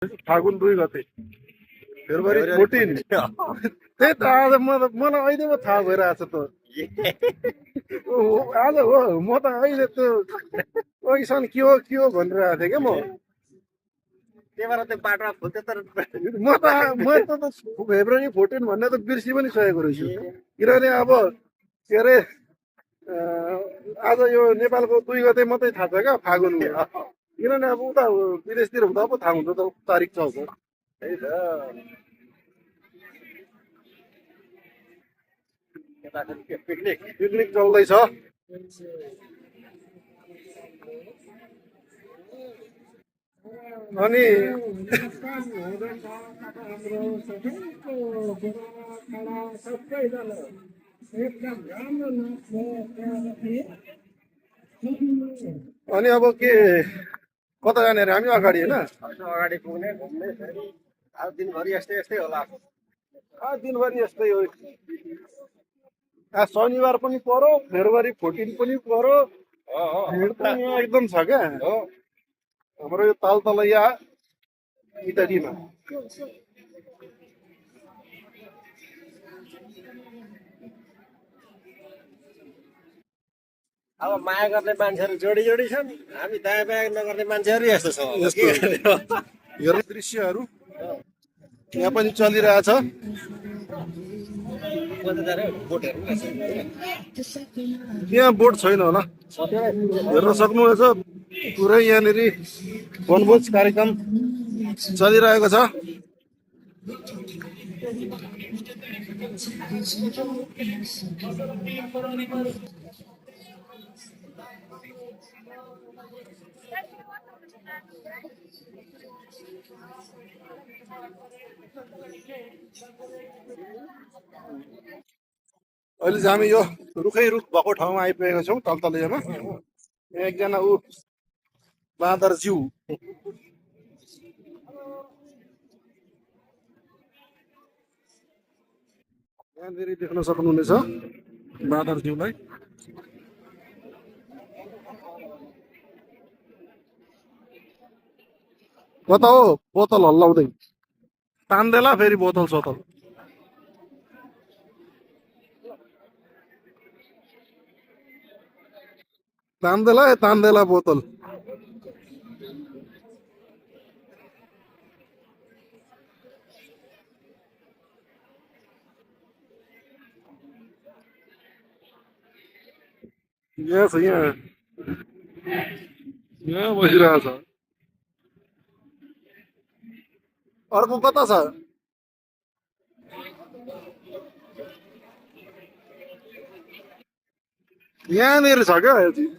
फागुन 2 गते फेब्रुअरी 14 त्यही त आज मलाई अहिले पो थाहा भइरहेछ त आज हो म त अहिले त्यो अघिसम्म के हो भनिरहेको थिएँ क्या म त्यही त्यो बाटोमा खोज्दै तर म त फेब्रुअरी 14 भन्ने त बिर्सि पनि सकेको रहेछु किनभने अब के अरे आज यो नेपालको 2 गते मात्रै थाहा छ क्या फागुन किनभने अब उता विदेशतिर हुँदा पो थाहा हुन्छ त तारिक छ त्यही त पिकनिक चल्दैछ अनि अनि अब के कता जाने रे हामी अगाडि होइन अगाडि पुग्ने घुम्ने फेरि आज दिनभरि यस्तै यस्तै होला दिनभरि यस्तै हो शनिबार पनि परो फेब्रुअरी 14 पनि परो भिड त यहाँ एकदम छ क्या हाम्रो यो तालतलैया इत्यादिमा अब माया गर्ने मान्छेहरू जोडी जोडी छन् हामी दायाँ बायाँ नगर्ने मान्छेहरू यस्तो छौँ हेर्ने दृश्यहरू यहाँ पनि चलिरहेछ यहाँ बोट छैन होला हेर्न सक्नुहुनेछ पुरै यहाँनिर वनभोज कार्यक्रम चलिरहेको छ अहिले चाहिँ हामी यो रुखै रुख भएको ठाउँमा आइपुगेका छौँ तलतलैयामा यहाँ एकजना बाँदर ज्यू यहाँनिर देख्न सक्नुहुनेछ बाँदर ज्यूलाई कता हो बोतल हल्लाउँदै तान्देला फेरि बोतल सोतल तान्देला बोतल यहाँ छ यहाँ बसिरहेछ अर्को कता छ यहाँनिर छ क्या यो चिज